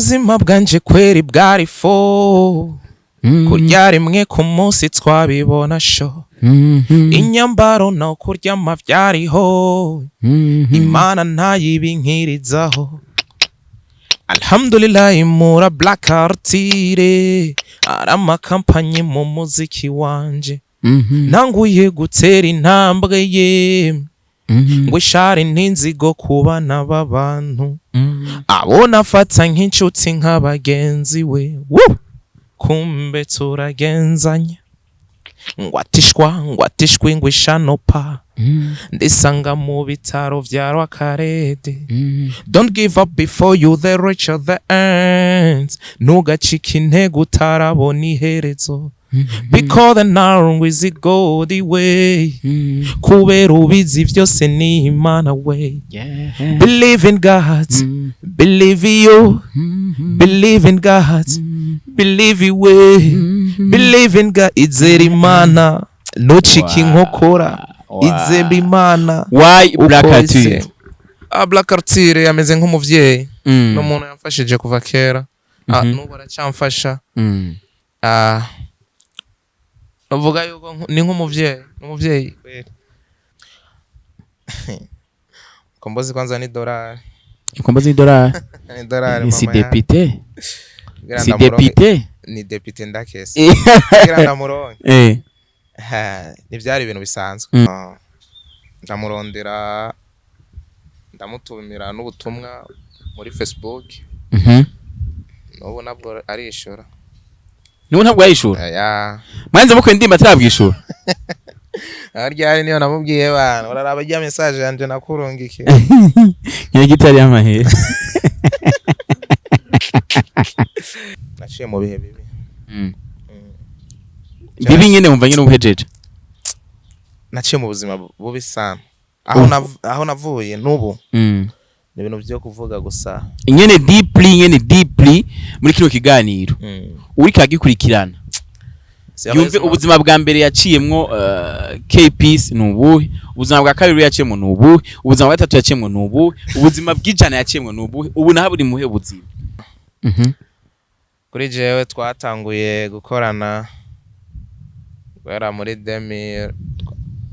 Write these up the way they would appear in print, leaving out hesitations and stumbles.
Ubuzima bwanje kweri bwari fo kurya rimwe ku munsi twabibona sho, inyambaro no kuryama vyariho. Imana ntayibinkirizaho, alhamdulillahi. Mura Black Artire ari amakampanyi mu muziki wanje, ntanguye gutera intambwe ye ngo ishari n'inzigo ku bana b'abantu, abo nafata nk'inshuti nk'abagenzi we. Woo! Kumbe turagenzanya, ngo atishwa, ngo atishwe, ngo ishano pa ndisanga mu bitaro vya Rwakarede. Don't give up before you the reach of the end. Ntugacike intege utarabona iherezo, because the narrow is it God way, kubera ubizi vyose ni Imana we. Believe in God, believe in you, believe in God, believe in we, believe in God. Izera Imana, ntucike inkokora, izera Imana. Why Black Uko Arthur? ise. Ah, Black Arthur ameze nk'umuvyeyi, ni umuntu yamfashije kuva kera. Ah, n'ubu aracyamfasha. Ah, uvuga yuko ni nk'umuvyeyi, ni umuvyeyi kweli. Kombozi kwanza ni dolari. Kombozi ni dolari. Ni dolari. Si Mama yangu. Depite. Kugira Si ndamuronke- depite. Ni depite ndakese kugira ndamuronke. Ha, ntibyari ibintu bisanzwe. Ah, ndamurondera, ndamutumira n'ubutumwa muri Facebook. N'ubu nabwo arishura. Nubu ntabwo yayishura? Ya. Mwanze mukwe ndimba atarabwishura. Ryari niyo namubwiye bana uraraba rya message yanje nakurungike. Nyagitari y'amahera. Naciye mu bihe bibi. Bibi nyene wumva nyene ubuhejeje. Naciye mu buzima bubi sana aho aho navuye n'ubu ni ibintu byo kuvuga gusa. Nyene deeply, nyene deeply muri kino kiganiro uriko agikurikirana yumve ubuzima bwa mbere yaciyemwo K-Peace ni ubuhe, ubuzima bwa kabiri yaciyemwo ni ubuhe, ubuzima bwa gatatu yaciyemwo ni ubuhe, ubuzima bw'ijana yaciyemwo ni ubuhe, ubu naho buri muhe buzima? Kuri jewe twatanguye gukorana guhera muri 2000,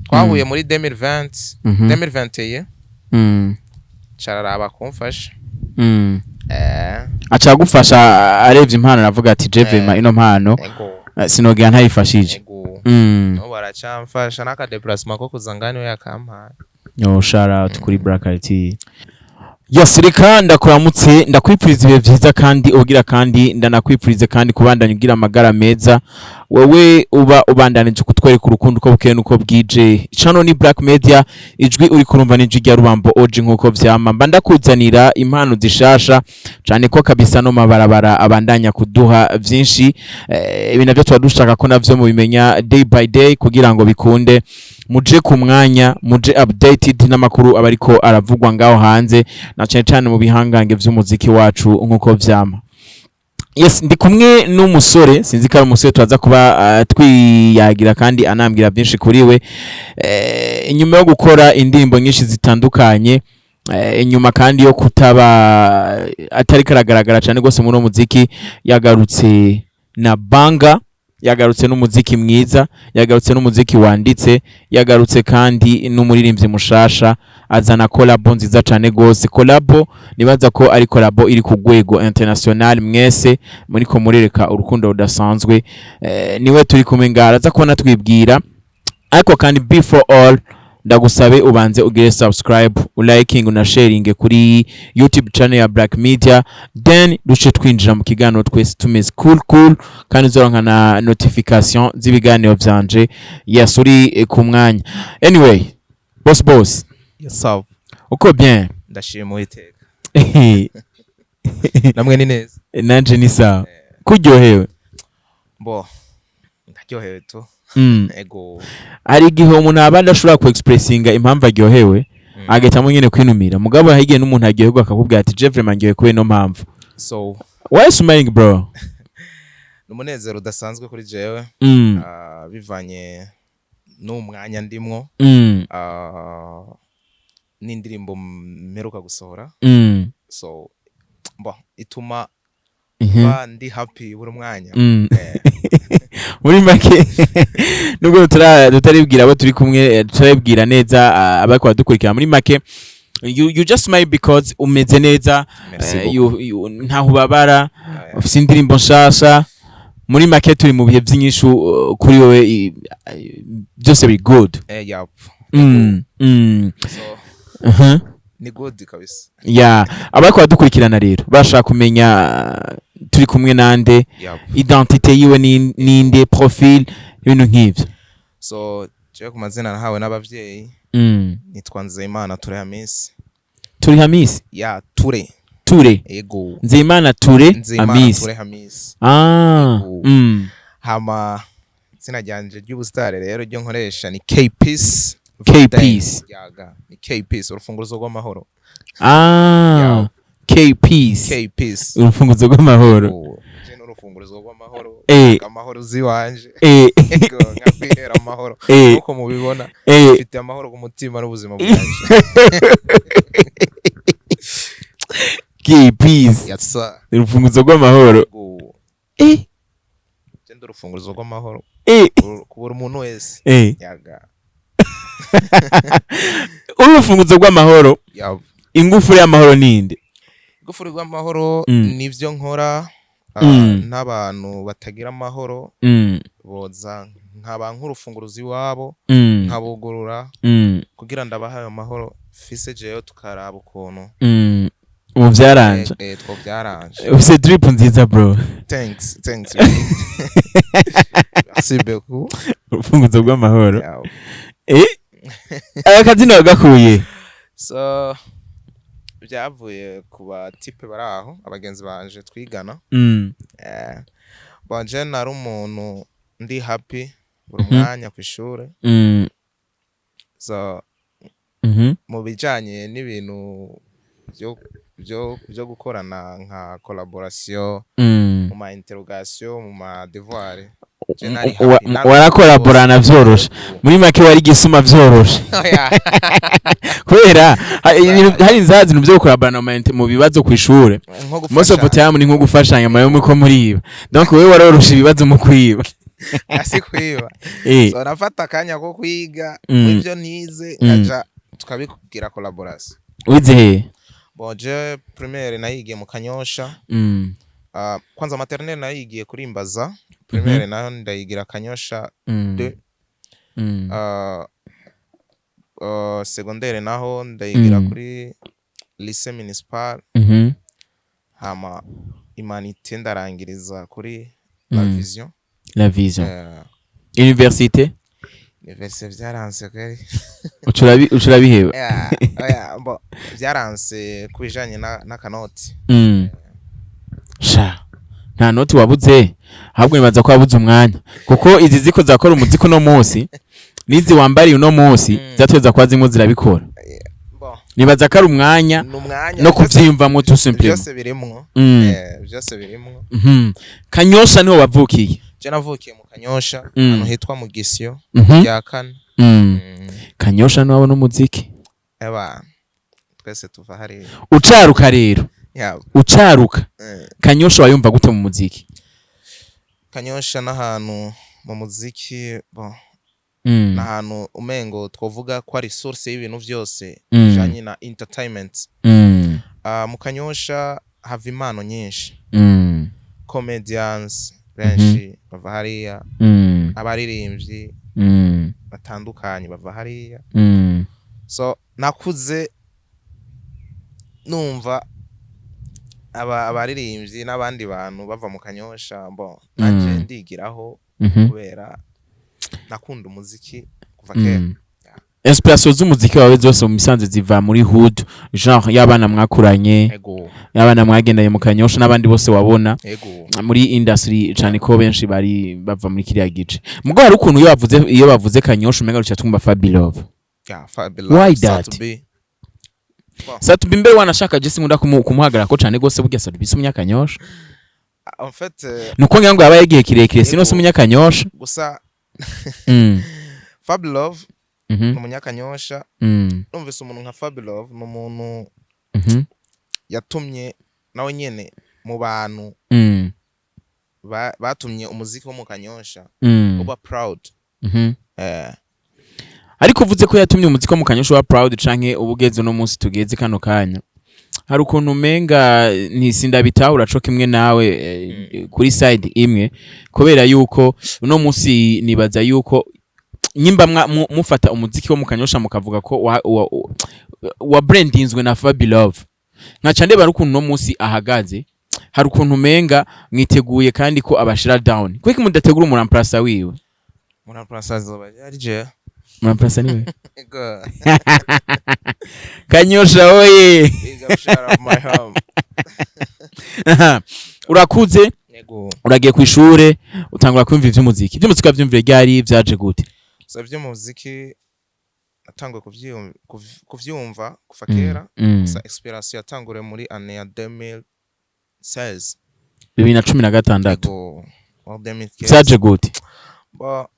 twahuye muri 2020, 2021, cararaba kumfasha. Aca agufasha arebye impano aravuga ati: "Je vraiment ino mpano ego sinogera ntayifashije." Ego. N'ubu aracamfasha n'aka déplacement ko kuza ngani we yakampaye. Yo, shout out kuri Black IT. Yes, reka ndakuramutse, ndakwipfuriza ibihe vyiza kandi ugira kandi ndanakwipfurize kandi kubandanya ugira amagara meza, wewe uba ubandanije kutwereka urukundo uko bukeye nuko bwije. Channel ni Black Media, ijwi uri kurumva ni ijwi rya Rubambo Oji. Nkuko vyama mba ndakuzanira impano zishasha cane ko kabisa no mabarabara abandanya kuduha vyinshi. Ibi navyo tuba dushaka ko navyo mubimenya day by day kugira ngo bikunde muje ku mwanya, muje updated n'amakuru aba ariko aravugwa ngaho hanze na cane cane mu bihangange vy'umuziki wacu nkuko vyama. Yes, ndi kumwe n'umusore, sinzi ko ari umusore, turaza kuba twiyagira kandi anambwira byinshi kuri we. Inyuma yo gukora indirimbo nyinshi zitandukanye, inyuma kandi yo kutaba atari karagaragara cyane rwose muri uwo muziki, yagarutse na banga, yagarutse n'umuziki mwiza, yagarutse n'umuziki wanditse, yagarutse kandi n'umuririmbyi mushasha, azana collabo nziza cyane gose, collabo nibaza ko ari collabo iri ku rwego international. Mwese muriko murereka urukundo rudasanzwe. Niwe turi kumwe ngaha, araza kubona twibwira, ariko kandi before all ndagusabe ubanze ugire subscribe, uliking, una sharing kuri YouTube channel ya Black Media, then duce twinjira mu kiganiro twese tumeze cool cool, kandi uzoronka na notification z'ibiganiro vyanje. Yes, uri ku mwanya. Anyway, boss, boss. Yes sir. Uko bien? Ndashima Uwiteka, namwe ni neza? Nanje ni sawa. Kuryohewe? Bo, ndaryohewe tu. Ego. Hari igihe umuntu aba adashobora ku expressinga impamvu aryohewe, agahitamo nyine kwinumira, mugabo hari igihe n'umuntu aryoherwa akakubwira ati: "Je vraiment ndyohewe kubera ino mpamvu." So Why you smiling, bro? Ni umunezero udasanzwe kuri jewe, bivanye n'umwanya ndimwo, n'indirimbo mperuka gusohora. So bo ituma Mba ndi happy buri mwanya. Muri make, nubwo tutaribwira abo turi kumwe, tutaribwira neza abariko baradukurikira, muri make you just smile because umeze neza. Merci beaucoup. Ntaho ubabara, ufise indirimbo nshasha. Muri make turi mu bihe vy'inyishu, kuri wewe byose biri good. Yap. So ni good kabisa. Ya, abariko baradukurikirana rero bashaka kumenya turi kumwe nande, identité yiwe ninde, profil, ibintu nk'ivyo. So jewe ku mazina nahawe n'abavyeyi nitwa Nzeyimana Ture Hamisi. Turi Hamisi? Ya, Ture. Ture? Ego. Nzeyimana Ture. Nzeyimana Hamisi. Ture Hamisi. Ah. Ego. Hama izina ryanje ry'ubusitare rero ryo nkoresha ni K Peace. K Peace. Yaga ni K Peace, urufunguruzo rw'amahoro. Ah. Yeah. K Peace. K Peace. Urufunguzo rw'amahoro. Oh, je n'urufunguruzo rw'amahoro. Amahoro ziwanje. Ego, nkakwihera amahoro. Nkuko mubibona, mfite amahoro ku mutima n'ubuzima bwanje. K Peace. Yes sir. Urufunguzo rw'amahoro. Ego. Je ndi urufunguruzo rw'amahoro ku buri muntu wese. Yaga. Uru rufunguzo rw'amahoro, ingufu y'amahoro ninde? Igufuri rw'amahoro nivyo nkora, n'abantu batagira amahoro boza nkaba nk'urufunguruzo iwabo, nkabugurura kugira ndabahe ayo mahoro fise jewe, tukaraba ukuntu Ubu vyaranje. Two byaranje. Ufise drip nziza, bro. Thanks, thanks, merci beaucoup. Urufunguzo rw'amahoro. Yeah. Aka kazina wagakuye? So byavuye ku batipe bari aho, abagenzi banje twigana. Bon, je nari umuntu ndi happy buri mwanya ku ishure. So mu bijanye n'ibintu byo gukorana nka collaboration, mu ma interrogation, mu ma devoir, je nari happy. Nari Warakoraborana vyoroshe. Muri make wari gisuma vyoroshe. Oya. Kubera hari inzazi ibintu vyo gukoraborana mu bibazo kw'ishure. Nko Most of the gufasha. time ni nko gufashanya mayo muko muriba, donc wewe waroroshe ibibazo mu kwiba. Asi kwiba. So nafata akanya ko kwiga ivyo nize, nkaja tukabikubwira collaboration. Wize he? Bon, je primaire nayigiye mu Kanyosha. Kwanza maternelle nayigiye kuri Mbaza, primaire nayo ndayigira Kanyosha 2. Secondaire naho ndayigira kuri lycée municipal. Hama humanité ndarangiriza kuri La Vision. La Vision. Université? Université vyaranse kweri. Ucurabiheba? Yeah, oya, bo vyaranse ku bijanye n'akanoti. Sha, nta noti wabuze, ahubwo nibaza ko wabuze umwanya, kuko izi ziko zakora umuziki uno munsi n'izi wambariye uno munsi zatweza kuba zimwe zirabikora. Bon. Nibaza ko ari umwanya ni umwanya no kuvyiyumvamwo tout simplement. Byose birimwo. Byose birimwo. Kanyosha niho wavukiye? Je navukiye mu Kanyosha, ahantu hitwa mu Gisyo rya kane. Kanyosha niho wabona umuziki? Eba, twese tuva hariya. Ucaruka rero, ucaruka, Kanyosha wayumva gute mu muziki? Kanyosha n'ahantu mu muziki, bon, n'ahantu umengo twovuga ko ari source y'ibintu vyose bijanye na entertainment. Mu Kanyosha hava impano nyinshi. Comedians benshi bava hariya, abaririmbyi batandukanye bava hariya. So nakuze numva abaririmbyi n'abandi bantu bava mu Kanyosha. Bon, nanje ndigiraho kubera nakunda umuziki kuva kera. Inspiration z'umuziki wawe zose mu misanzu ziva muri hood, genre y'abana mwakuranye, Ego. y'abana mwagendanye mu Kanyosha n'abandi bose wabona Ego. muri industry, cane ko benshi bari bava muri kiriya gice. Mugo hari ukuntu iyo bavuze Kanyosha umenga ruca twumva Fabilove. Yeah, Fabilove. Why that? Sat-B. Sat-B mbere wanashaka je sinkunda kumuhagarara ko cane gose. Burya Sat-B si umunyakanyosha? En fait, Nuko ngira ngo yabaye igihe kirekire, sino si Ego. umunyakanyosha. Gusa Fabilove ni umunyakanyosha. Numvise umuntu nka Fabilove ni umuntu yatumye nawe nyene Mu bantu batumye umuziki wo mu Kanyosha uba proud. Ariko uvuze ko yatumye umuziki wo mu Kanyosha wa proud, canke ubugeze uno munsi tugeze kano kanya, hari ukuntu umenga ntisindabitahura co kimwe nawe kuri side imwe, kubera yuko uno munsi nibaza yuko nyimba mufata umuziki wo mu Kanyosha mukavuga ko wa brandinzwe na Fabi Love, nkaca ndeba ukuntu uno munsi ahagaze, hari ukuntu umenga mwiteguye kandi ko abashira down. Kuki mudategura umu remplaçant wiwe? Mu remplaçant azoba ari je. Umu remplaçant niwe. Ego. Kanyosha oye! Big up, shout out my home. Urakuze, Ego. uragiye ku ishure, utangura kumva ivy'umuziki. Ivy'umuziki wavyumviye ryari? Vyaje gute? So ivy'umuziki natanguye kuvyumva kuva kera. Gusa inspiration yatanguriye muri année ya 2016. 2016? Ego, en 2015. Vyaje gute? Ba,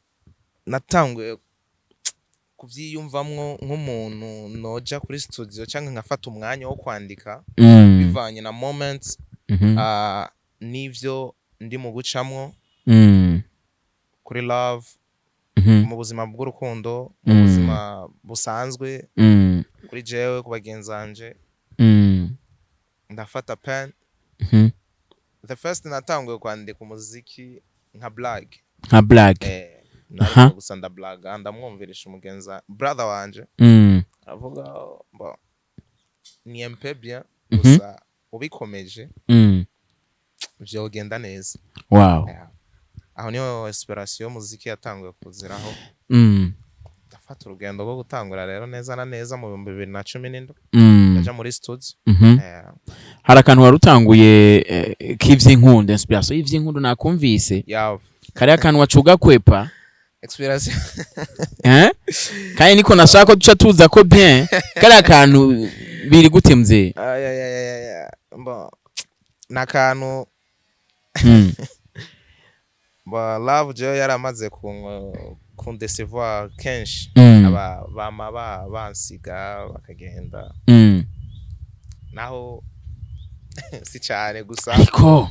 natanguye kuvyiyumvamwo nk'umuntu noja kuri studio cyangwa nkafata umwanya wo kwandika bivanye na moments n'ivyo ndi mu gucamwo kuri love, mu buzima bw'urukundo, mu buzima busanzwe, kuri jewe, ku bagenzi banje. Ndafata pen. The first natanguye kwandika umuziki nka blague. Nka blague. Nariko gusa ndablaga, ndamwumvirisha umugenzi brother wanje, aravuga bon, ni un peu bien, gusa ubikomeje vyogenda neza. Yeah. Aho niho inspiration y'umuziki yatanguye kuziraho. Ndafata urugendo rwo gutangura rero neza na neza mu 2017, ndaja muri studio. Hari akantu wari utanguye k'ivy'inkundo, inspiration y'ivy'inkundo nakumvise. Yeah. Kariya kantu wacuga kwepa. Inspiration. Eh? Kandi niko nashaka ko duca tuza ko bien kariya kantu biri gute, mzee? Ay, ay, ay, ay, ay. Bon, n'akantu ba love jewe yaramaze kundecevoir kenshi. Aba bama bansiga bakagenda. Naho si cyane gusa. Ariko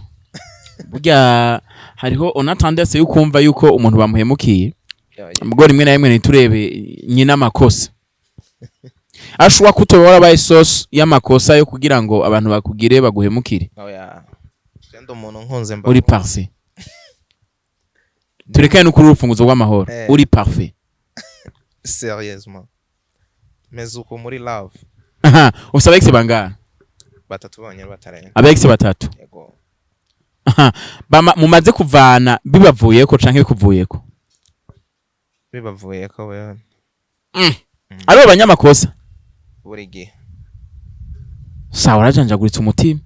burya hariho on a tendance yo kumva yuko umuntu bamuhemukiye, ubwo rimwe na rimwe ntiturebe nyina amakosa. Ashobora kutoba warabaye source y'amakosa yo kugira ngo abantu bakugire, baguhemukire. Oya, je ndi umuntu nkunze mba Uri parfait, turekane n'ukuri urufunguzo rw'amahoro. Uri parfait. Sérieusement, meze uko muri love. Aha, ufise aba ex bangahe? Batatu bonyine, batarenga. Aba ex batatu? Yego. Aha, mumaze kuvana bibavuyeko canke bikuvuyeko? Bibavuye ko wewe. Aribo banyamakosa? Buri gihe. Sawa, urajanjaguritse umutima,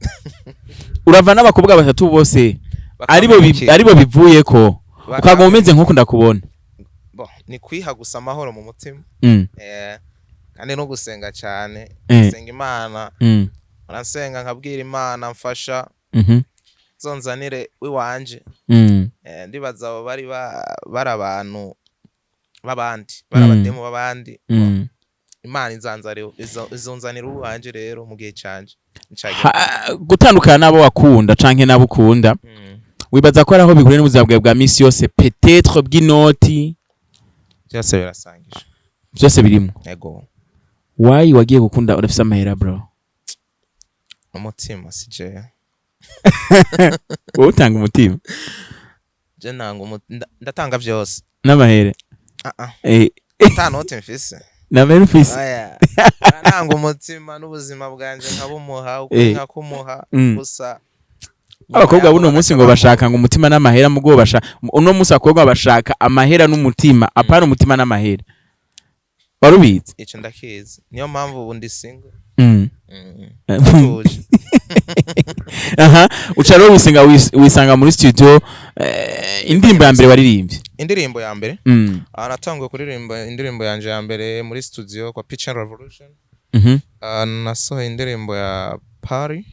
urava n'abakobwa batatu bose aribo aribo bivuyeko, ukaguma umeze nk'uko ndakubona. Bon, ni kwiha gusa amahoro mu mutima. Kandi no gusenga cyane. Gusenga Imana. Uransenga nkabwira Imana mfasha, zonzanire wiwanje. Ndibaza abo bari bari abantu b'abandi, bari abademu b'abandi. Imana izonzanira uwanje rero mu gihe canje nicagera. Gutandukana n'abo wakunda canke n'abo ukunda, wibaza ko ari aho bihuriye n'ubuzima bwawe bwa misi yose, peut-être bw'inoti? Byose birasangije. Byose birimo? Yego. Why wagiye gukunda urafise amahera, bro? Umutima si jewe. Wowe utanga umutima? Je nanga ndatanga byose. N'amahera? Ah ah. Ata noti mfise. N'amahera ufise? Oya, nanga umutima n'ubuzima bwanje nkabumuha uko nkakumuha gusa. Abakobwa buno munsi ngo bashaka ngo umutima n'amahera, mugo bashaka uno munsi abakobwa bashaka amahera n'umutima, apana umutima n'amahera. Warubizi? Ico ndakizi, niyo mpamvu ubu ndi single. Tuje. Aha uca rero wisenga, wisanga muri studio, indirimbo ya mbere waririmbye? Indirimbo ya mbere? Ah, natanguye kuririmba indirimbo yanje ya mbere muri studio kwa Pitch and Revolution. Ah, nasohoye indirimbo ya Paris.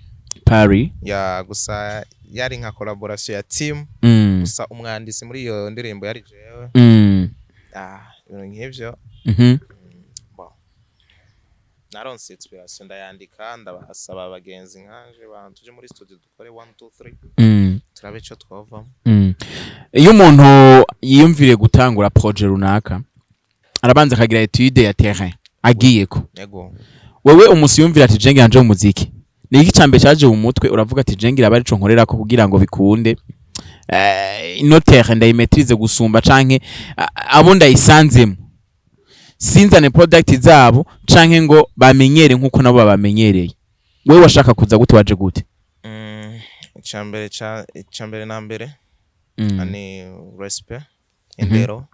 Paris. Ya, gusa yari nka collaboration ya team. Gusa umwanditsi muri iyo ndirimbo yari jewe. Ah, ibintu nk'ivyo. Bon. Naronse inspiration, ndayandika, ndabasaba abagenzi nkanje bantu tuje muri studio dukore 1 2 3, turabe ico twovamo. Iyo umuntu yiyumviriye gutangura projet runaka, arabanza akagira étude ya terrain agiyeko. Yego. Wewe umusi yumvira ati jenge yanje mu muziki, ni iki cambere cyaje mu mutwe, uravuga ati jenge iraba arico nkorerako kugira ngo bikunde, ino terrain ndayimaîtrise gusumba, canke abo ndayisanzemo sinzane product zabo, canke ngo bamenyere nkuko nabo babamenyereye? Wewe washaka kuza gute? Waje gute? Icambere na mbere ni respect, indero.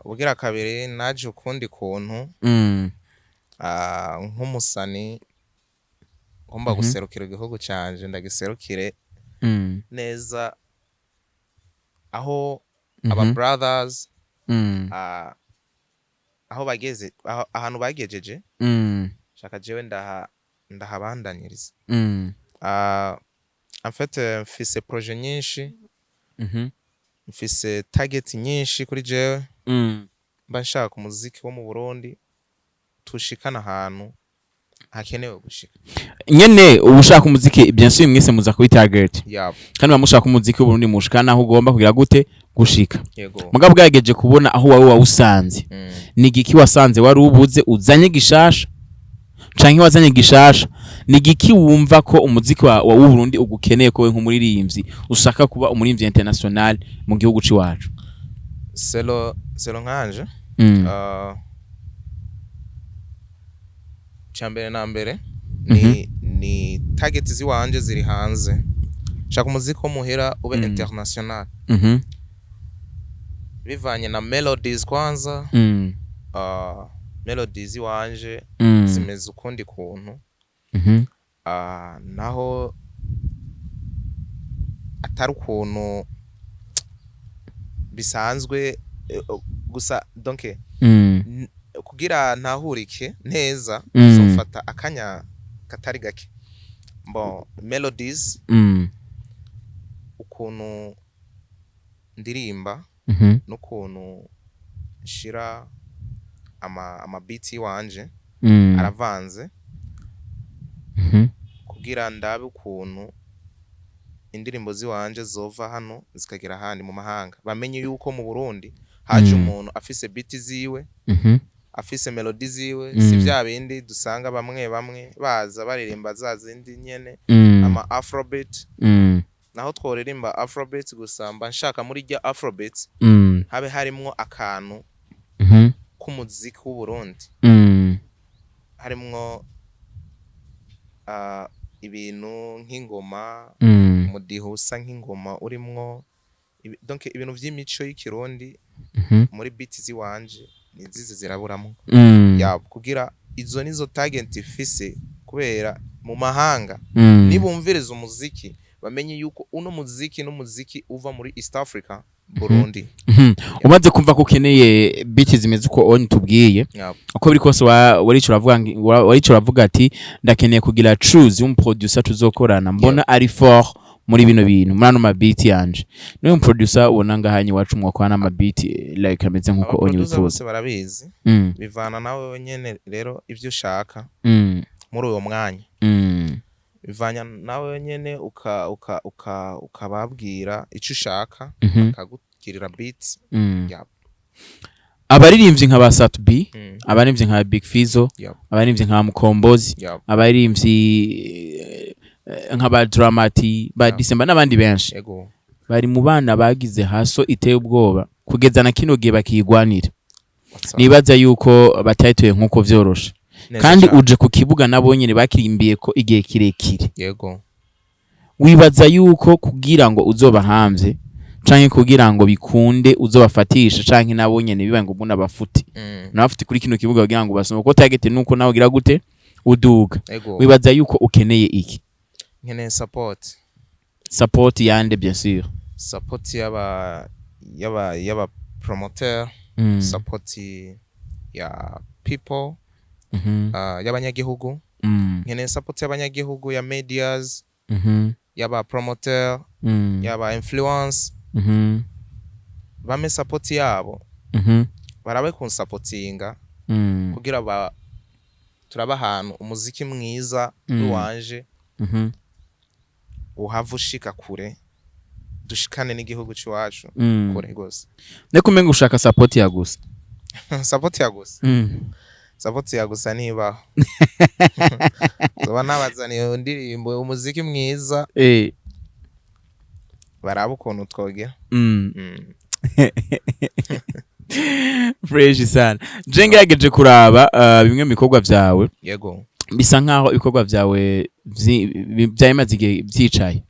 Ubugira kabiri, naje ukundi kuntu, nk'umusani ngomba guserukira igihugu canje, ndagiserukire neza aho aba brothers aho bageze, ahantu bagejeje, shaka jewe ndahabandaniriza. En fait, mfise projet nyinshi, mfise target nyinshi kuri jewe. Mba nshaka umuziki wo mu Burundi tushikana ahantu hakenewe gushika. Nyene uba ushaka umuziki, bien sûr mwese muza kuri target, kandi muba umuziki w'Uburundi mushikana aho ugomba kugira gute gushika. Yego. Mugabo bwagerageje kubona aho wawe wawusanze, ni igiki wasanze wari ubuze uzanye gishasha, canke wazanye gishasha? Ni igiki wumva ko umuziki wa w'Uburundi ugukeneye, ko we nk'umuririmbyi ushaka kuba umuririmbyi international mu gihugu c'iwacu? Selon nkanje, cambere na mbere ni target ziwanje ziri hanze. Shaka umuziki wo muhira ube international, bivanye na melodies kwanza. Melodies iwanje zimeze ukundi kuntu, naho atari ukuntu bisanzwe, gusa donc kugira ntahurike neza, bizofata akanya katari gake. Bon, melodies, ukuntu ndirimba n'ukuntu nshira ama beat iwanje aravanze, kugira ndabe ukuntu indirimbo ziwanje zova hano zikagera ahandi mu mahanga, bamenye yuko mu Burundi haje umuntu afise beat ziwe, afise melody ziwe, si vya bindi dusanga bamwe bamwe baza baririmba za zindi nyene, ama afrobeat. Naho tworirimba afrobeat gusa, mba nshaka muri rya afrobeat habe harimwo akantu k'umuziki w'Uburundi, harimwo ibintu nk'ingoma, umudiho usa nk'ingoma urimwo donc ibintu vy'imico y'Ikirundi. Muri beat ziwanje nizize ziraburamwo, ya, kugira izo nizo target ifise, kubera mu mahanga nibumviriza umuziki bamenye yuko uno muziki n'umuziki uva muri East Africa, Burundi. Umaze kumva ko ukeneye beat zimeze uko onye tubwiye, uko biri kose warico uravuga ati ndakeneye kugira choose y'umuproducer tuzokorana, mbona ari fort muri bino bintu, muri ano mabeat yanje. Niwe muproducer ubona ngahanye iwacu mwokora n'amabeat, like ameze nkuko onye Abaproducer wifuza? bose barabizi. Bivana nawe nyene rero ivyo ushaka muri uwo mwanya. Bivanya nawe nyene uka ukababwira ico ushaka, bakagugirira beat. Abaririmbyi nka ba Sat B, abaririmbyi nka Big Fizzo, abaririmbyi nka Mukombozi, abaririmbyi nka ba Dramati ba December n'abandi benshi, bari mu bana bagize haso iteye ubwoba kugeza na kino gihe bakiyigwanira. What's up? Nibaza yuko batayituye nkuko vyoroshe. Neza Kandi cane. uje ku kibuga nabo nyene bakirimbiye ko igihe kirekire. Wibaza yuko kugira ngo uzobahamvye, canke kugira ngo bikunde uzobafatisha, canke nabo nyene bibaye ngo unabafute, nabafute kuri kino kibuga kugira ngo basome, kuko target nuko nawe ugira gute uduga, wibaza yuko ukeneye iki? Nkeneye support. Support yande, bien sûr? Support y'aba promoteur, support ya people, y'abanyagihugu. Nkeneye support y'abanyagihugu, ya medias, y'aba promoteur, y'aba influence. Bame support yabo, barabe kunsapotinga kugira ba Turaba ahantu umuziki mwiza wanje uhava ushika kure, dushikane n'igihugu c'iwacu kure gose. Niko umenga ushaka support ya gusa. Support ya gusa? Support ya gusa ntibaho. Zoba nabazaniye indirimbo, umuziki mwiza, baraba ukuntu twogera. Fresh sana. Je ngerageje kuraba bimwe mu bikorwa vyawe, bisa nkaho ibikorwa vyawe vyari bimaze igihe vyicaye.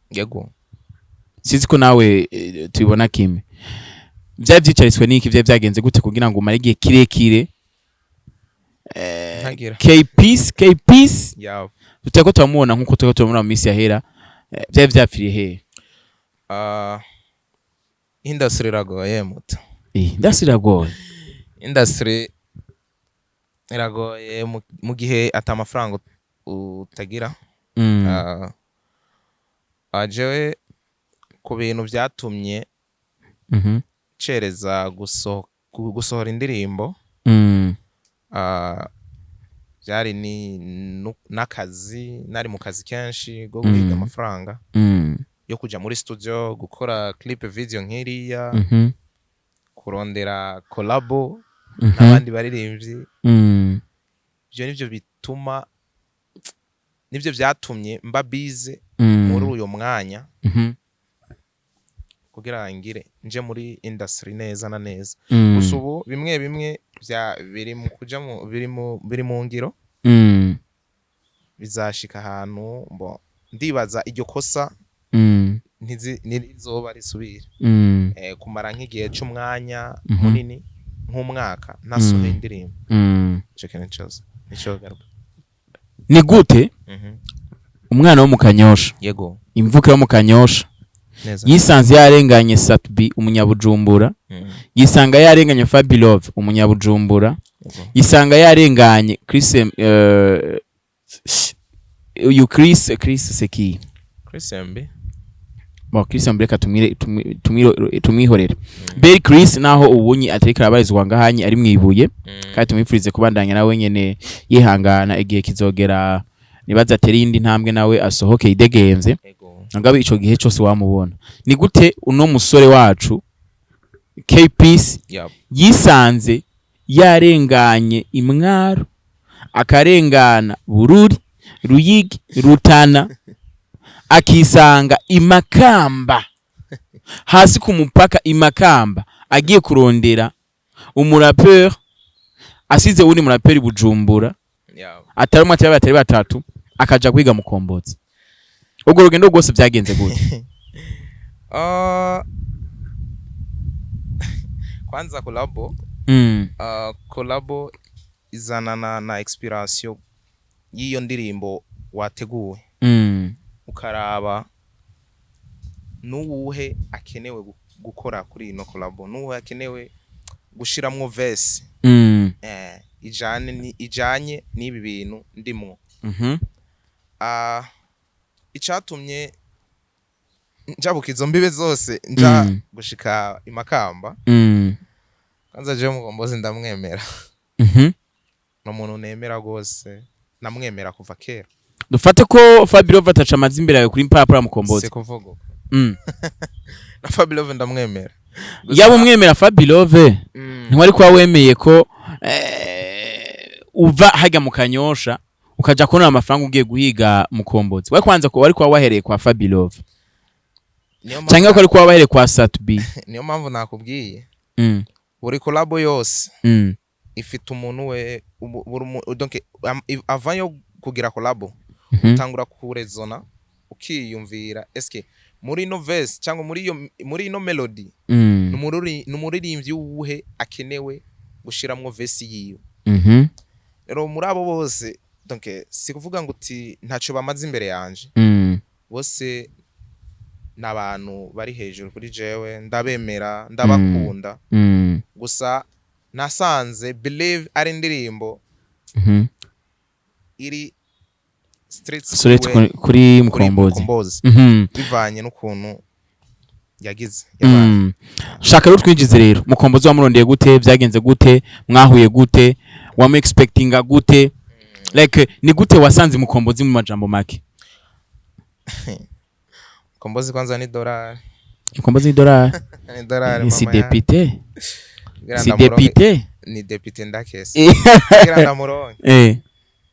Sinzi ko nawe tubibona kimwe. Vyari vyicariswe n'iki? Vyari vyagenze gute kugira ngo umare igihe kirekire Ntagira K-Peace, K-Peace yawe? Tutari turamubona nkuko turiko turamubona mu minsi yahera. Vyari vyapfiriye hehe? Industry iragoye, muto. Industry iragoye. Industry iragoye mu gihe ata amafaranga utagira. Jewe ku bintu vyatumye cereza gusohora indirimbo, byari ni n'akazi, nari mu kazi kenshi go guhiga amafaranga yo kuja muri studio gukora clip video nk'iriya, kurondera collabo n'abandi baririmbyi. Ivyo nivyo bituma, nivyo vyatumye mba busy muri uyo mwanya kugira ngire nje muri industry neza na neza. Gusa ubu bimwe bimwe vya biri mu kuja mu biri mu ngiro, bizashika ahantu mbo ndibaza iryo kosa ntirizoba risubira, kumara nk'igihe c'umwanya munini nk'umwaka ntasohoye indirimbo. Ico kintu cose nico garuka. Ni gute umwana wo mu Kanyosha, imvukira yo mu Kanyosha, yisanze yarenganye Sat-B umunyabujumbura, yisanga yarenganye Fabilove umunyabujumbura, yisanga yarenganye Chris, uyu Chris Seki? Chris MB. Bon, Chris MB reka tumwihorere. Bel Chris naho ubunyi atariko arabarizwa ngahanye, ari mwibuye, kandi tumwifurize kubandanya nawe nyene yihangana, igihe kizogera nibaza atere iyindi ntambwe nawe asohoke yidegemvye. Ngabe ico gihe cose wamubona, ni gute uno musore wacu K Peace yisanze yarenganye Imwaro, akarengana Bururi, Ruyigi, Rutana, akisanga Imakamba, hasi ku mupaka Imakamba, agiye kurondera umurapeur, asize wundi muraperi Bujumbura, atari umwe, atari batari batatu, akaja kwiga Mukombozi? Ubwo rugendo rwose byagenze gute? Kwanza collabo, collabo izanana na inspiration y'iyo ndirimbo wateguwe, ukaraba nuwuhe akenewe gukora kuri ino collabo, nuwuhe akenewe gushiramwo verse ijanye n'ibi bintu ndimwo. Icatumye njabuka izo mbibe zose nja gushika Imakamba, kwanza jewe Mukombozi ndamwemera. Ni umuntu nemera rwose, namwemera kuva kera. Dufate ko Fabio ataca amazi imbere yawe kuri mpapuro ya Mukombozi? Si kuvuga uko. Na Fabio ndamwemera. Yaba umwemera Fabilove, ntiwari kuba wemeye ko uva hajya mu Kanyosha ukaja kubona amafaranga ugiye guhiga Mukombozi. Wari kwanza ko wari kuba wahereye kwa Fabilove Niyo cyangwa ko mpamvu wari kuba wahereye kwa Sat-B? Niyo mpamvu nakubwiye, buri collabo yose ifite umuntu we buri donc avant yo kugira collabo, utangura kurezona, ukiyumvira: eske muri ino verse cyangwa muri ino melody, ni umuririmbyi wuhe akenewe gushiramwo verse yiwe? Rero muri abo bose, donc si kuvuga ngo uti ntacyo bamaze imbere yanje, bose ni abantu bari hejuru kuri jewe, ndabemera, ndabakunda. Gusa nasanze Believe ari indirimbo iri street Straight kuri kuri Mukombozi. Mukombozi, bivanye n'ukuntu yagize yabaye. Shaka rero twinjize rero Mukombozi. Wamurondeye gute? Byagenze gute? Mwahuye gute? Wamu expectinga gute? Like, ni gute wasanze Mukombozi mu majambo make? Mukombozi kwanza ni dolari. Mukombozi ni dolari? Ni dolari. Si Mama yangu. Depite. Kugira Si ndamuronke- depite. Ni depite ndakese kugira ndamuronke.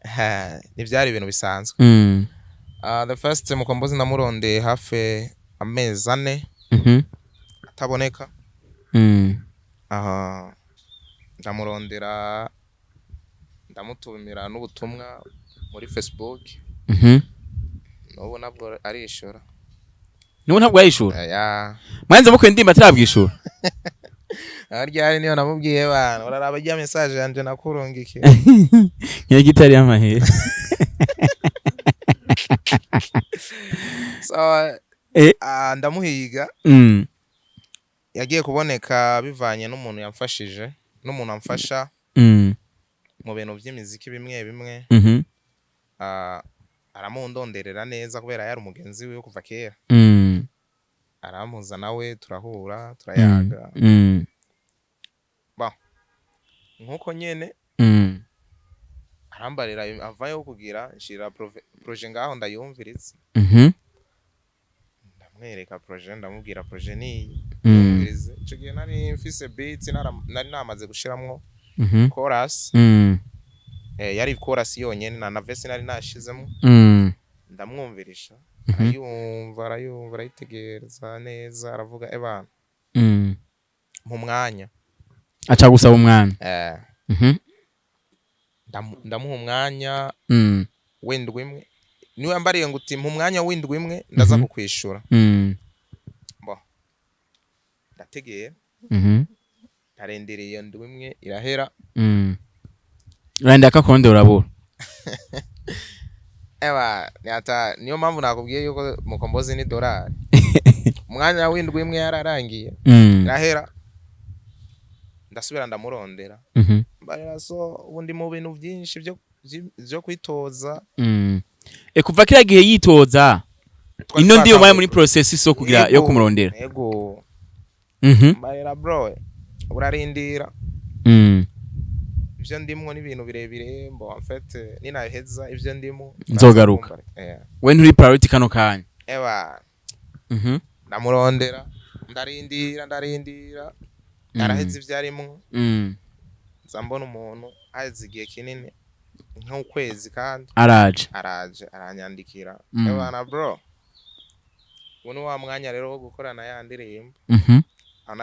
Ha, ntibyari ibintu bisanzwe. The first Mukombozi namurondeye hafi amezi 4 ataboneka. Aha ndamurondera, ndamutumira n'ubutumwa muri Facebook. N'ubu nabwo arishura. Nubu ntabwo yayishura? Ya. Mwanze mukwe ndimba atarabwishura. Ryari niyo namubwiye bana uraraba rya message yanje nakurungikiye. Nk'iyo gitari y'amahera. So ndamuhiga. Yagiye kuboneka bivanye n'umuntu yamfashije, n'umuntu amfasha mu bintu by'imiziki bimwe bimwe. Aramundonderera neza kubera yari umugenzi wiwe kuva kera. Arampuza nawe, turahura, turayaga. Nkuko nyene arambarira avayo kugira nshira projet ngaho ndayumviriza. Ndamwereka projet, ndamubwira projet niyi, yumvirize. Ico gihe nari mfise beat, nari namaze gushiramwo chorus. Yari chorus yonyene na verse nari nashizemo. Ndamwumvirisha, arayumva, arayumva, arayitegereza neza, aravuga: "Ebana, mu mwanya." Aca gusaba umwanya. Ndamuha umwanya w'indwi imwe. Niwe yambariye ngo uti: "Mpa umwanya w'indwi imwe, ndaza kukwishura." Bo ndategera, ndarendereye, iyo ndwi imwe irahera. Urenda akakonde urabura. Ewa ata niyo mpamvu nakubwiye yuko Mukombozi ni dolari. Umwanya w'indwi imwe yararangiye, irahera, ndasubira ndamurondera, mbarira: "So ubu ndi mu bintu byinshi byo kwitoza." E, kuva kiriya gihe yitoza Twari ino ndiyo twatanguye. muri process so kugira yo kumurondera. Yego. Mbarira: "Bro, urarindira, ivyo ndimwo n'ibintu birebire mbo, en fait ninaheza ivyo ndimo Nzogaruka. We nturi priority kano kanya. Ewa, ndamurondera, ndarindira, ndarindira, araheza ivyo arimwo. Nza mbona umuntu haheze igihe kinini nk'ukwezi kandi araje. Araje, aranyandikira: "Ebana bro, ubu ni wa mwanya rero wo gukorana ya ndirimbo." Aho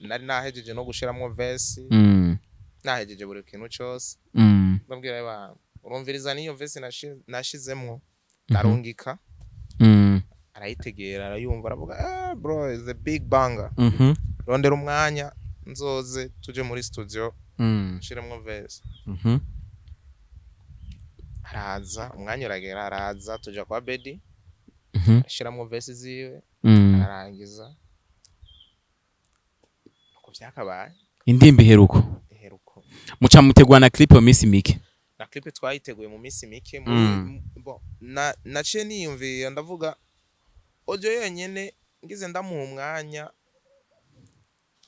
nari nahejeje no gushiramwo verse, nahejeje buri kintu cose. Ndabwira: "Ebana, urumviriza n'iyo verse nashizemwo." Ndarungika, arayitegera, arayumva, aravuga: "Ah, bro, is a big banger. Rondera umwanya nzoze tuje muri studio, nshiremwo verse." Araza, umwanya uragera, araza, tuja kwa Bedi, ashiramwo verse ziwe, ararangiza uko vyakabaye. Indirimbo iheruko. Iheruko. Muca mutegura na clip mu minsi mike. Na clip twayiteguye mu minsi mike muri bon, na naciye niyumvira, ndavuga audio yonyene ngize ndamuha umwanya.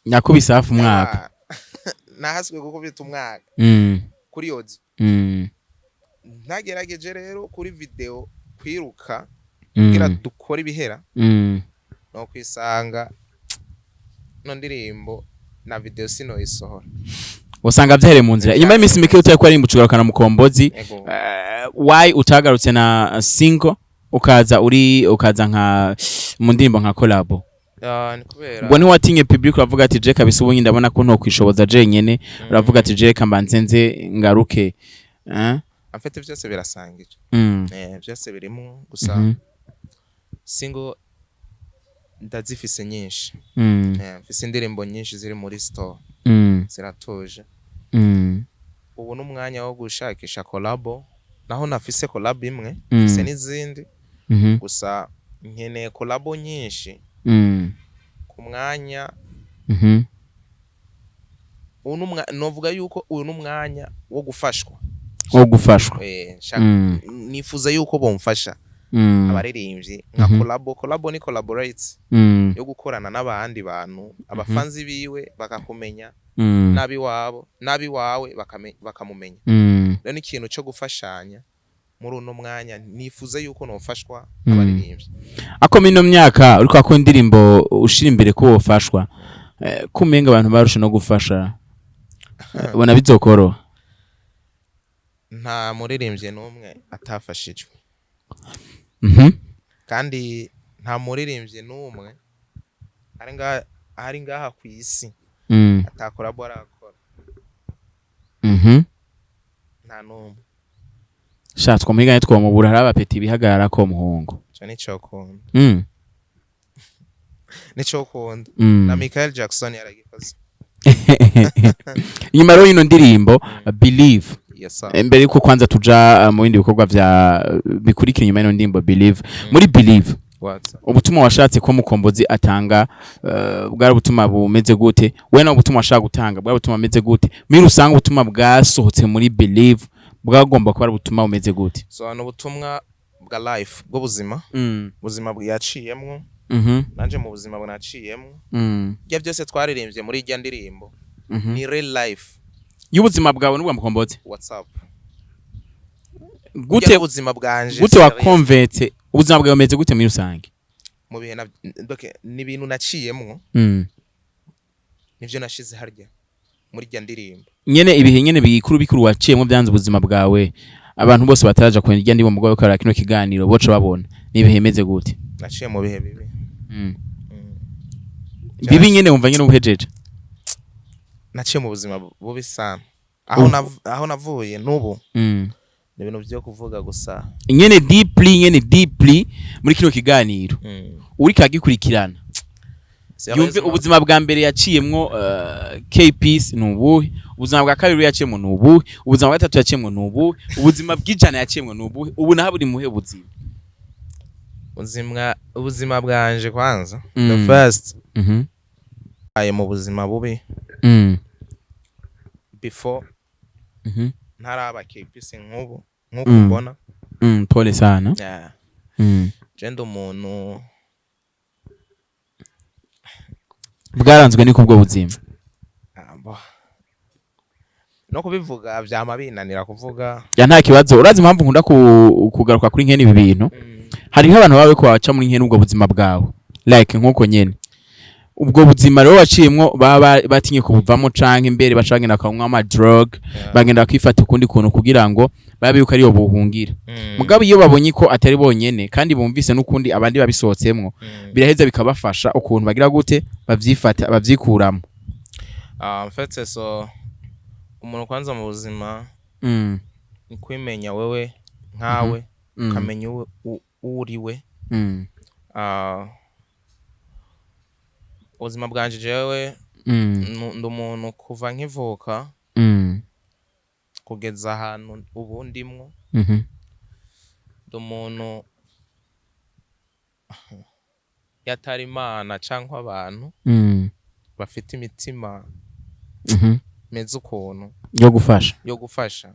Nyakubise hafi umwaka. Nahaswe gukubita umwaka kuri audio. Ntagerageje rero kuri video kwiruka kugira dukore ibihera, no kwisanga no ndirimbo na video sinoyisohora. Usanga vyahereye mu nzira inyuma y'iminsi mike utari ko ari ugarukana Mukombozi. Ego. Why utagarutse na single, ukaza uri ukaza nka mu ndirimbo nka collabo? Ah, ni kubera Ubwo ntiwatinye public, uravuga ati: "Je kabisa ubu ndabona ko ntokwishoboza jenyene," uravuga ati: "Je reka mbanze nze ngaruke," eh? En fait byose birasangije. Byose birimo gusa single ndazifise nyinshi. Mfise indirimbo nyinshi ziri muri store, ziratuje. Ubu n'umwanya wo gushakisha collabo, naho nafise collabo imwe, mfise n'izindi, gusa nkeneye collabo nyinshi ku mwanya ubu novuga yuko uyu n'umwanya wo gufashwa. Wo gufashwa. Nifuza yuko bomfasha abaririmbyi nka collabo. Collabo ni collaborate yo gukorana n'abandi bantu, abafanzi biwe bakakumenya, n'abiwabo n'abiwawe bakamumenya. Rero ni ikintu cyo gufashanya. Muri uno mwanya nifuza yuko nofashwa abaririmbyi. Ako mino myaka uriko akora indirimbo, ushira imbere ko wofashwa, kumenga abantu barusha no gufasha. Ubona bizokoroha? Nta muririmbyi n'umwe atafashijwe. Kandi nta muririmbyi n'umwe ari ngaha ku isi atakora bo arakora. Nta n'umwe. Sha, twamuhiganye twamubura. Hari abapeti bihagarara ko muhungu. Ico nico kunda. Nico kunda. Na Michael Jackson yaragikoze. Inyuma rero y'ino ndirimbo Believe, Yes sir. Mbere yuko kwanza tuja mu bindi bikorwa vya bikurikira inyuma y'ino ndirimbo Believe, muri Believe, What's up? ubutumwa washatse ko Mukombozi atanga bwari ubutumwa bumeze gute? We nawe ubutumwa washaka gutanga bwari ubutumwa bumeze gute? Muri rusange ubutumwa bwasohotse muri Believe bwagomba kuba ari ubutumwa bumeze gute? So ni ubutumwa bwa life, bw'ubuzima, ubuzima yaciyemwo, nanje mu buzima bunaciyemwo. Ibyo byose twaririmbye muri irya ndirimbo ni real life. Y'ubuzima bwawe n'ubwa Mukombozi? What's up? Gute? Ubuzima bwanje Gute? Serious. Wakonvetse ubuzima bwawe bumeze gute muri rusange? Mu bihe donc ni ibintu naciyemwo, nivyo nashize harya muri irya ndirimbo. Nyene ibihe nyene bikuru bikuru waciyemo byanze ubuzima bwawe, abantu bose bataraja kwenda irya ndirimbo mugabo bakora kino kiganiro boca babona ni ibihe bimeze gute? Naciye mu bihe bibi. Bibi nyene wumva nyene ubuhejeje? Naciye mu buzima bubi sana aho aho navuye n'ubu. Ni ibintu byo kuvuga gusa. Nyene deeply, nyene deeply muri kino kiganiro uriko agikurikirana yumve Sérieusement. ubuzima bwa mbere yaciyemwo K-Peace ni ubuhe, ubuzima bwa kabiri yaciyemwo ni ubuhe, ubuzima bwa gatatu yaciyemwo ni ubuhe, ubuzima bw'ijana yaciyemwo ni ubuhe, ubu naho buri muhe buzima? Ubuzima bwanje kwanza, the first, aye, mu buzima bubi before ntaraba K-Peace nk'ubu nk'uko mbona. Pole sana. Yeah. Je ndi umuntu Bwaranzwe niko ubwo buzima? Ah, bo. No kubivuga vyama binanira kuvuga. Ya, nta kibazo. Urazi impamvu nkunda kugaruka kuri nkene ibi bintu? Hariho abantu baba bariko baca muri nkene ubwo buzima bwawe, like nkuko nyene ubwo buzima rero waciyemwo, baba batinye kubuvamo canke imbere baca bagenda bakanywa ama drug, bagenda bakifata ukundi kuntu kugira ngo babe yuko ariyo buhungira. Mugabo iyo babonye ko atari bonyene kandi bumvise n'ukundi abandi babisohotsemwo, biraheza bikabafasha ukuntu bagira gute bavyifata, bavyikuramo. Ah, en fait, so umuntu kwanza mu buzima ni kwimenya wewe nkawe, ukamenya uriwe. Ah, ubuzima bwanje jewe, ndi umuntu kuva nkivuka kugeza ahantu ubu ndimwo, ndi umuntu yatari Imana cyangwa abantu bafite imitima meze ukuntu yo gufasha, yo gufasha.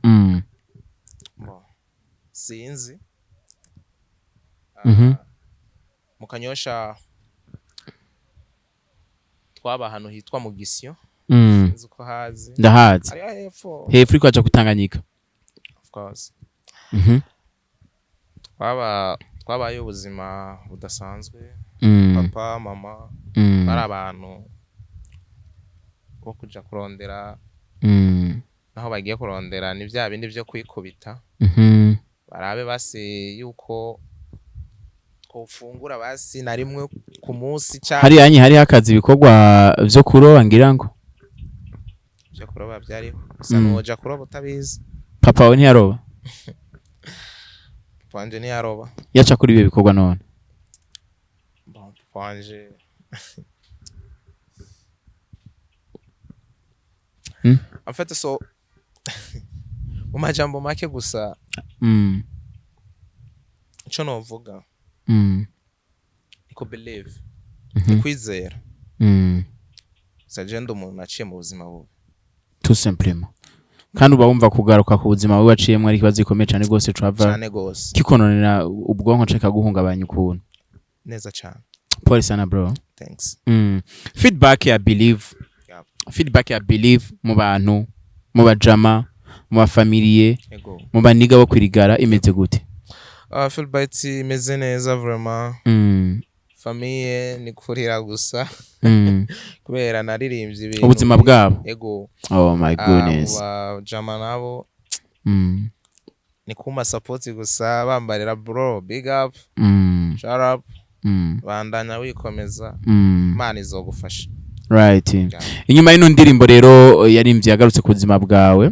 Bo, sinzi. Ah, mu Kanyosha twaba ahantu hitwa mu Gisyo. Sinzi uko hazi. Ndahazi. Hariya hepfo. Hepfo uriko waja kutanganyika. Of course. Twabaye ubuzima budasanzwe. Papa, mama bari abantu bo kuja kurondera. Naho bagiye kurondera ni vya bindi vyo kwikubita, barabe basi yuko twofungura basi na rimwe ku munsi canke Hariya nye hariho akazi, ibikorwa vyo kuroba ngira ngo. Vyo kuroba vyariho gusa. Noja kuroba utabizi. Papa wawe ntiyaroba? Papa wanje ntiyaroba. Yaca kuri ibyo bikorwa none? Bon, papa wanje en fait, so mu majambo make gusa, ico novuga ni ko believe, ni kwizera. Gusa je ndi umuntu naciye mu buzima bubi. Tout simplement. Kandi uba wumva kugaruka ku buzima bubi waciyemwo ari ikibazo gikomeye cane rwose cava Cane gose. kikononera ubwonko canke kikaguhungabanya ukuntu. Neza cane. Pole sana, bro. Thanks. Feedback ya Believe. Yeah. Feedback ya Believe mu bantu, mu bajama, Mu bafamiliye, Ego. mu baniga bo kwirigara, imeze gute? Philbyte imeze neza vraiment. Famille ni kurira gusa kubera naririmbye ibintu Ubuzima bwabo. Ego. Oh my goodness. Mu bajama nabo ni kuma support gusa, bambarira: "Bro, big up, shout up, bandanya wikomeza, Imana izogufasha." Right. Yeah. Inyuma y'ino ndirimbo rero yarimvye yagarutse ku buzima bwawe,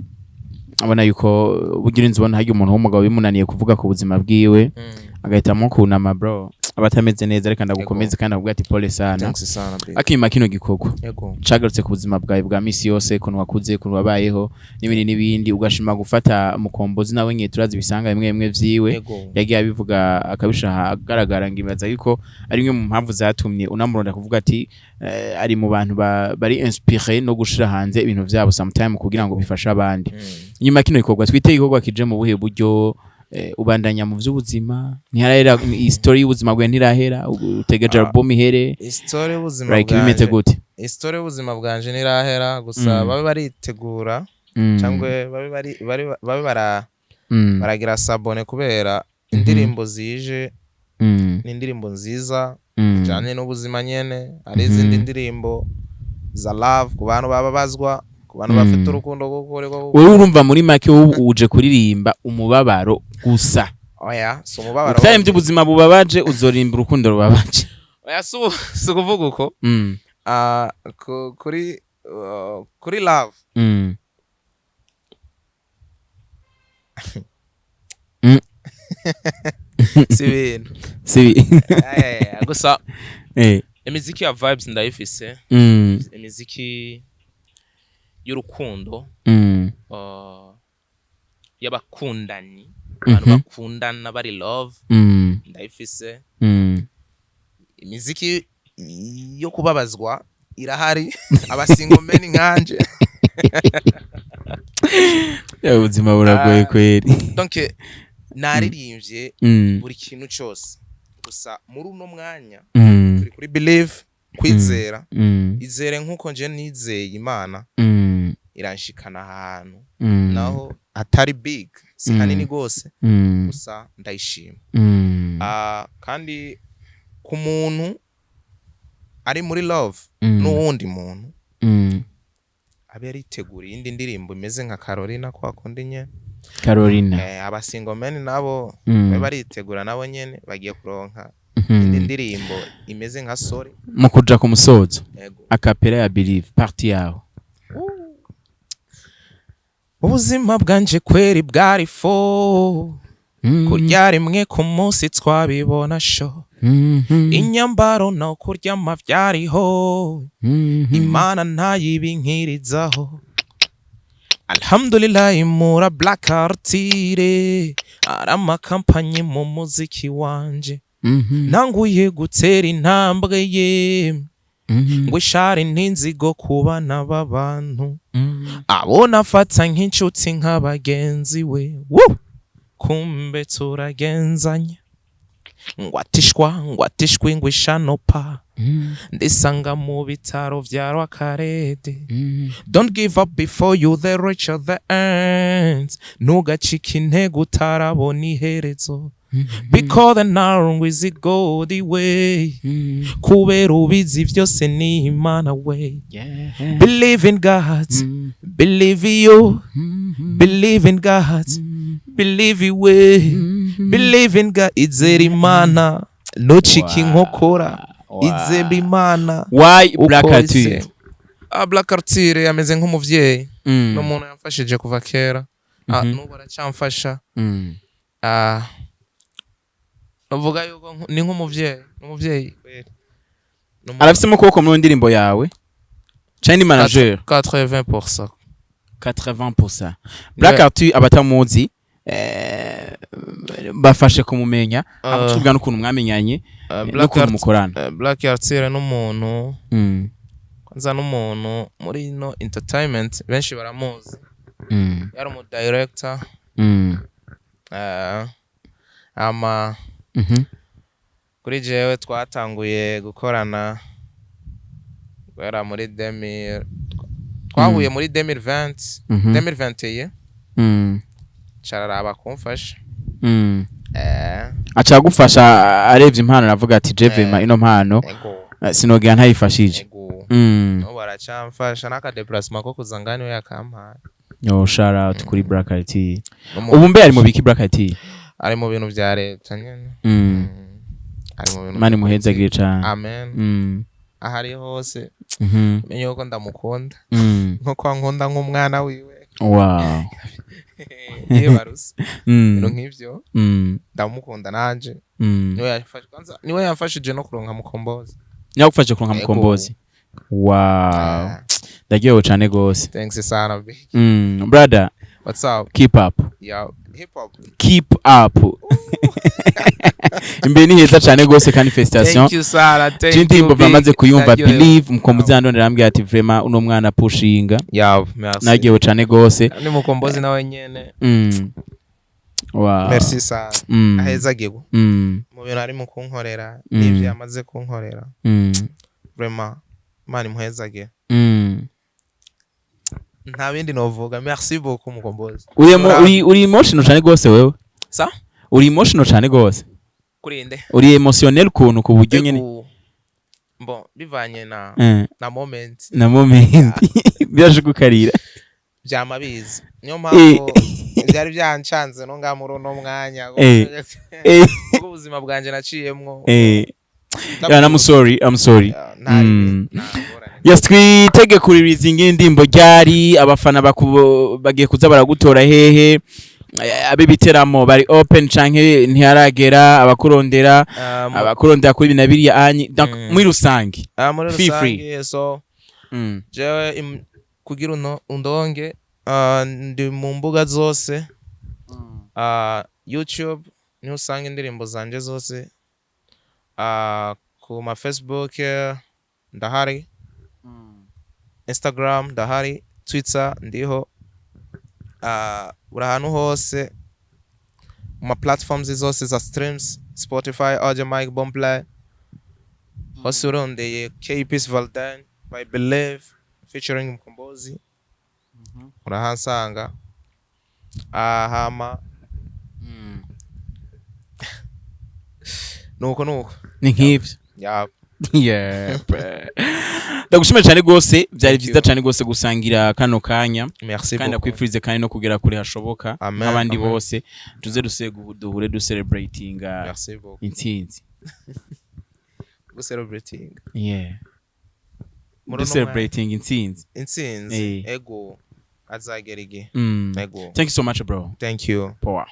abona yuko bugira inzu, ubona harya umuntu w'umugabo bimunaniye kuvuga ku buzima bwiwe, agahitamo kunama, bro, aba atameze neza. Reka ndagukomeze kandi akubwira ati pole sana. Thanks sana, big. Akima kino gikorwa Ego. cagarutse ku buzima bwawe bwa misi yose, ukuntu wakuze, ukuntu wabayeho n'ibindi n'ibindi, ugashima gufata Mukombozi, nawe nyine turazi ibisanga bimwe bimwe vyiwe. Ego. Yagiye abivuga akabisha ahagaragara, ngibaza yuko ari imwe mu mpamvu zatumye unamuronda kuvuga ati ari mu bantu bari inspiré no gushira hanze ibintu vyabo sometime kugira ngo bifashe abandi. Nyuma kino gikorwa twite igikorwa kije mu buhe buryo, ubandanya mu vy'ubuzima? Ntiharahera story y'ubuzima bwawe, ntirahera, utegereje album ihere? Story y'ubuzima Like, bimeze bwanje, gute? Story y'ubuzima bwanje ntirahera gusa, babe baritegura cyangwa babe babe baragira s'abonner kubera indirimbo zije ni indirimbo nziza zijanye n'ubuzima nyene. Hari izindi ndirimbo za love ku bantu baba bazwa, ku bantu bafite urukundo rw'ukuri rwo Wewe urumva muri make wowe uje kuririmba umubabaro gusa? Oya, si umubabaro Utarimbye wonyene. ubuzima bubabaje, uzorimba urukundo rubabaje. Oya, si ukuvuga uko. Ah, kuri love si ibintu. Si. Gusa imiziki ya vibes ndayifise, imiziki y'urukundo, y'abakundani, abantu bakundana bari love, ndayifise. Imiziki yo kubabazwa irahari, aba single men nkanje. Ya, ubuzima buragoye Ah. kweri. Donc naririmbye buri kintu cyose, gusa muri uno mwanya turi kuri believe, kwizera. Izere nkuko nje nizeye Imana, iranshikana ahantu naho atari big, si hanini rwose, gusa ndayishima. Ah, kandi ku muntu ari muri love n'uwundi muntu, abe yariteguriye iyindi ndirimbo imeze nka Carolina, kwa kundi nyene. Carolina. Aba single men nabo babe baritegura, nabo nyene bagiye kuronka indi ndirimbo imeze nka Sorry. Mu kuja ku musozo, Yego. A cappella ya Believe, partie yawe. Ubuzima bwanje kweri bwari fo kurya rimwe ku munsi twabibona sho, inyambaro no kuryama vyariho, Imana ntayibinkirizaho, alhamdulillahi. Mura Black Artire ari amakampanyi mu muziki wanje, ntanguye gutera intambwe ye, ngo ishari n'inzigo ku bana b'abantu, abo nafata nk'inshuti nk'abagenzi we. Woo! Kumbe turagenzanya, ngo atishwa, ngo atishwe, ngo ishano pa ndisanga mu bitaro vya Rwakarede. Don't give up before you the reach of the end, ntugacike intego utarabona iherezo, because the narrow is it go the way, kubera ubizi vyose ni Imana we. Believe in God, believe you, believe in God, believe you we, believe in God. Izera Imana, ntucike inkokora, izera Imana. Why Black Uko Arthur? ise. Ah, Black Arthur ameze nk'umuvyeyi, ni umuntu yamfashije kuva kera. Ah, n'ubu aracyamfasha. Ah, nuvuga yuko ni nk'umuvyeyi, ni umuvyeyi kweri. Ni Arafisemo ukuboko muri ndirimbo yawe canke ni manager? 80%. 80%. Black Arthur, abatamuzi bafashe kumumenya, tubwira n'ukuntu mwamenyanye, Black n'ukuntu mukorana. Black Arthur n'umuntu kwanza, n'umuntu muri ino entertainment benshi baramuzi, yari umu director. Ama kuri jewe twatanguye gukorana guhera muri 2000, twahuye muri 2020, 2021. Cararaba kumfasha. Aca agufasha arebye impano, aravuga ati: "Je vraiment ino mpano Ego. Sinogera ntayifashije." Ego. N'ubu aracamfasha n'aka déplacement ko kuza ngani we yakampaye. Yo, shout out kuri Black IT. N'umu- Ubu mbe ari mu biki Black IT? Ari mu bintu vya leta nyene. Ari mu bintu Mani vya muhezagire cane. Amen. Aho ari hose, menye yuko ndamukunda nkuko ankunda nk'umwana wiwe. Yibaruse ibintu nk'ivyo. Ndamukunda nanje. Niwe yafashe kwanza, niwe yamfashije no kuronka Mukombozi. Nyagufashe kuronka Ego. Mukombozi. Wow. Ah, Ndaryohewe cane gose. Thanks sana, big. Brother, What's up? keep up. Yo, hip hop. Keep up. Imbere ni heza cane gose kandi félicitations. Thank you sana, thank you. Indirimbo Big. bamaze kuyumva, Ndaryohewe. Believe, Mukombozi yandondera arambwira ati: "Vraiment uno mwana pushinga." Yo, merci. Naryohewe cane gose. Ni Mukombozi nawe nyene. Wow. Merci sana. Ahezagirwa mu bintu ari mu kunkorera n'ivyo yamaze kunkorera. Vraiment, Imana imuhezagire. Nta bindi novuga, merci beaucoup, Mukombozi. Uri emotional cane gose wewe. Sa? Uri emotional cane gose. Kurinde. Uri émotionnel ukuntu ku buryo nyene. Ego. Bon, bivanye na na moment. Na moment biraje gukarira. Vyama biza, niyo mpamvu byari byancanze no ngaha muri uno mwanya, kuko ubuzima bwanje naciyemwo. Yeah, I'm sorry, I'm sorry. Yeah, nta ribi, nta ngorane. Yes, twitege kuririza indirimbo ryari? Abafana bagiye kuza baragutora hehe? Ab'ibiteramo bari open canke ntiharagera? Abakurondera, abakurondera kuri ibi na biriya anyi, donc muri rusange. Ah, muri Feel free. rusange, so jewe kugira uno undonge, ndi mu mbuga zose. YouTube niho usanga indirimbo zanje zose. Ku ma Facebook ndahari, Instagram ndahari, Twitter ndiho, buri ahantu hose mu ma platforms zose za streams, Spotify, Audiomack, Boomplay, hose urondeye K Peace Valdan by Believe featuring Mkombozi urahansanga. Hama nuko nuko. Ni nk'ivyo. Yeah. Yeah, ndagushimiye cyane rwose, byari Thank byiza you. cyane rwose gusangira kano kanya. Merci Kandi beaucoup. ndakwifurize kandi no kugera kure hashoboka Amen, nk'abandi amen. bose, tuze duse duhure ducelebratinga Merci beaucoup. intsinzi. Celebrating. Yeah. Muri uno mwanya. Ducelebrating intsinzi. Intsinzi. Eh. Ego, azagera igihe. Ego. Thank you so much, bro. Thank you. Power.